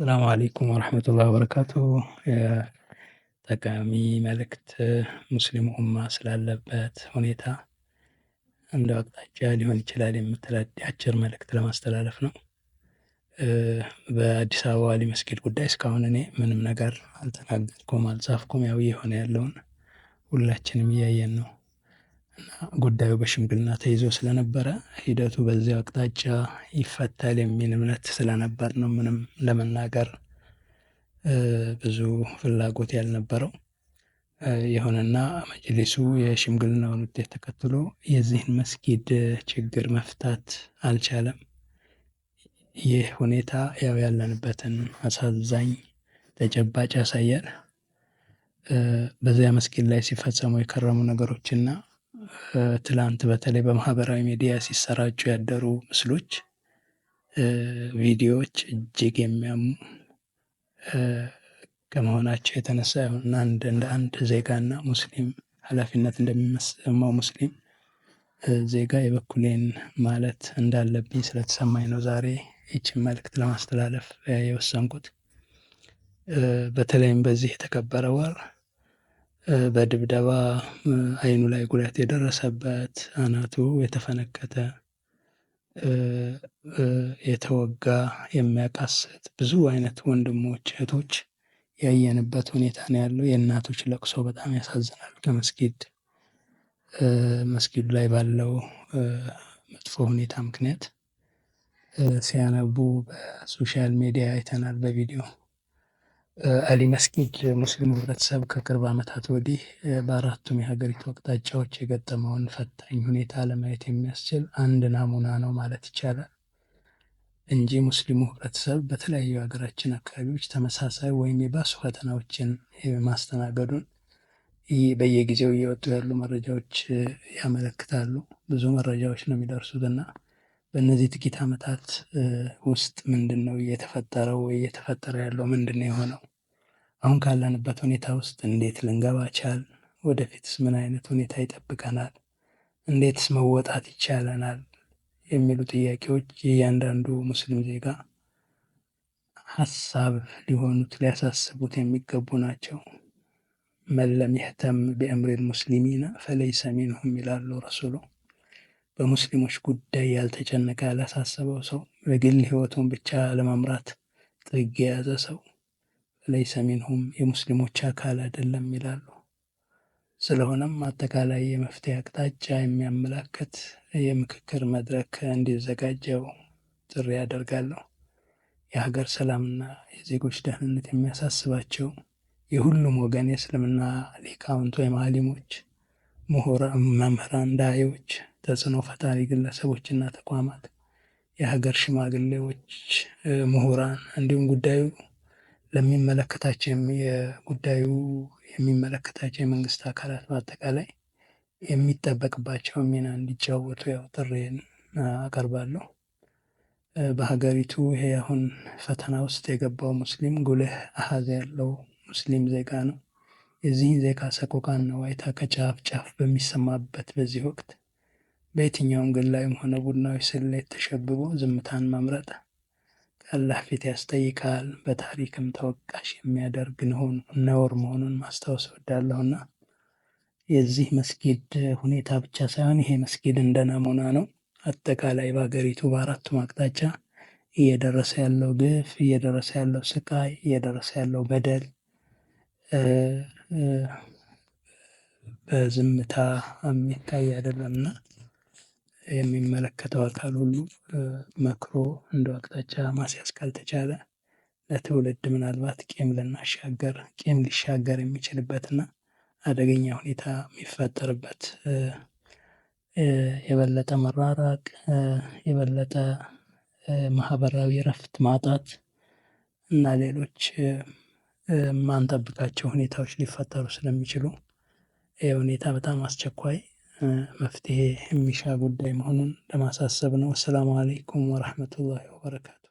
ሰላሙ አለይኩም ወረህመቱላሂ ወበረካቱ። ጠቃሚ መልእክት ሙስሊሙ ኡማ ስላለበት ሁኔታ እንደ አቅጣጫ ሊሆን ይችላል የምትል አጭር መልእክት ለማስተላለፍ ነው። በአዲስ አበባ አሊ መስጊድ ጉዳይ እስካሁን እኔ ምንም ነገር አልተናገርኩም፣ አልጻፍኩም። ያው እየሆነ ያለውን ሁላችንም እያየን ነው። እና ጉዳዩ በሽምግልና ተይዞ ስለነበረ ሂደቱ በዚያው አቅጣጫ ይፈታል የሚል እምነት ስለነበር ነው ምንም ለመናገር ብዙ ፍላጎት ያልነበረው። የሆነና መጅሊሱ የሽምግልናውን ውጤት ተከትሎ የዚህን መስጊድ ችግር መፍታት አልቻለም። ይህ ሁኔታ ያው ያለንበትን አሳዛኝ ተጨባጭ ያሳያል። በዚያ መስጊድ ላይ ሲፈጸሙ የከረሙ ነገሮችና ትላንት በተለይ በማህበራዊ ሚዲያ ሲሰራጩ ያደሩ ምስሎች፣ ቪዲዮዎች እጅግ የሚያሙ ከመሆናቸው የተነሳ እና እንደ አንድ ዜጋና ሙስሊም ኃላፊነት እንደሚሰማው ሙስሊም ዜጋ የበኩሌን ማለት እንዳለብኝ ስለተሰማኝ ነው ዛሬ ይችን መልእክት ለማስተላለፍ የወሰንኩት። በተለይም በዚህ የተከበረ ወር በድብደባ አይኑ ላይ ጉዳት የደረሰበት፣ አናቱ የተፈነከተ፣ የተወጋ፣ የሚያቃስት ብዙ አይነት ወንድሞች እህቶች ያየንበት ሁኔታ ነው ያለው። የእናቶች ለቅሶ በጣም ያሳዝናል። ከመስጊድ መስጊዱ ላይ ባለው መጥፎ ሁኔታ ምክንያት ሲያነቡ በ social media አይተናል በቪዲዮ። አሊ መስጊድ ሙስሊሙ ህብረተሰብ ከቅርብ ዓመታት ወዲህ በአራቱም የሀገሪቱ አቅጣጫዎች የገጠመውን ፈታኝ ሁኔታ ለማየት የሚያስችል አንድ ናሙና ነው ማለት ይቻላል። እንጂ ሙስሊሙ ህብረተሰብ በተለያዩ የሀገራችን አካባቢዎች ተመሳሳይ ወይም የባሱ ፈተናዎችን ማስተናገዱን በየጊዜው እየወጡ ያሉ መረጃዎች ያመለክታሉ። ብዙ መረጃዎች ነው የሚደርሱት እና በእነዚህ ጥቂት ዓመታት ውስጥ ምንድነው እየተፈጠረው ወይ እየተፈጠረ ያለው ምንድነው የሆነው? አሁን ካለንበት ሁኔታ ውስጥ እንዴት ልንገባ ቻል? ወደፊትስ ምን አይነት ሁኔታ ይጠብቀናል? እንዴትስ መወጣት ይቻለናል? የሚሉ ጥያቄዎች የእያንዳንዱ ሙስሊም ዜጋ ሀሳብ ሊሆኑት ሊያሳስቡት የሚገቡ ናቸው። መን ለም የህተም ቢአምሪል ሙስሊሚና ፈለይሰ ሚንሁም ይላሉ ረሱሉ። በሙስሊሞች ጉዳይ ያልተጨነቀ ያላሳሰበው ሰው፣ በግል ህይወቱን ብቻ ለመምራት ጥግ የያዘ ሰው ለይሰ ሚንሁም የሙስሊሞች አካል አይደለም ይላሉ። ስለሆነም አጠቃላይ የመፍትሄ አቅጣጫ የሚያመላክት የምክክር መድረክ እንዲዘጋጀው ጥሪ ያደርጋለሁ። የሀገር ሰላምና የዜጎች ደህንነት የሚያሳስባቸው የሁሉም ወገን የእስልምና ሊቃውንት ወይም አሊሞች፣ ምሁራን፣ መምህራን፣ ዳዒዎች፣ ተጽዕኖ ፈጣሪ ግለሰቦችና ተቋማት፣ የሀገር ሽማግሌዎች፣ ምሁራን እንዲሁም ጉዳዩ ለሚመለከታቸው የጉዳዩ የሚመለከታቸው የመንግስት አካላት በአጠቃላይ የሚጠበቅባቸው ሚና እንዲጫወቱ ያው ጥሪዬን አቀርባለሁ። በሀገሪቱ ይሄ አሁን ፈተና ውስጥ የገባው ሙስሊም ጉልህ አሃዝ ያለው ሙስሊም ዜጋ ነው። የዚህን ዜጋ ሰቆቃና ዋይታ ከጫፍ ጫፍ በሚሰማበት በዚህ ወቅት በየትኛውም ግላዊም ሆነ ቡድናዊ ስሌት ተሸብቦ ዝምታን መምረጥ ከአላህ ፊት ያስጠይቃል፣ በታሪክም ተወቃሽ የሚያደርግ ነውር መሆኑን ማስታወስ እወዳለሁና የዚህ መስጊድ ሁኔታ ብቻ ሳይሆን ይሄ መስጊድ እንደ ናሙና ነው። አጠቃላይ በሀገሪቱ በአራቱም አቅጣጫ እየደረሰ ያለው ግፍ፣ እየደረሰ ያለው ስቃይ፣ እየደረሰ ያለው በደል በዝምታ የሚታይ አይደለምና የሚመለከተው አካል ሁሉ መክሮ እንደው አቅጣጫ ማስያዝ ካልተቻለ ለትውልድ ምናልባት ቂም ልናሻገር ቂም ሊሻገር የሚችልበትና አደገኛ ሁኔታ የሚፈጠርበት የበለጠ መራራቅ፣ የበለጠ ማህበራዊ እረፍት ማጣት እና ሌሎች የማንጠብቃቸው ሁኔታዎች ሊፈጠሩ ስለሚችሉ ይህ ሁኔታ በጣም አስቸኳይ መፍትሄ የሚሻ ጉዳይ መሆኑን ለማሳሰብ ነው። አሰላሙ አለይኩም ወረህመቱላሂ ወበረካቱ።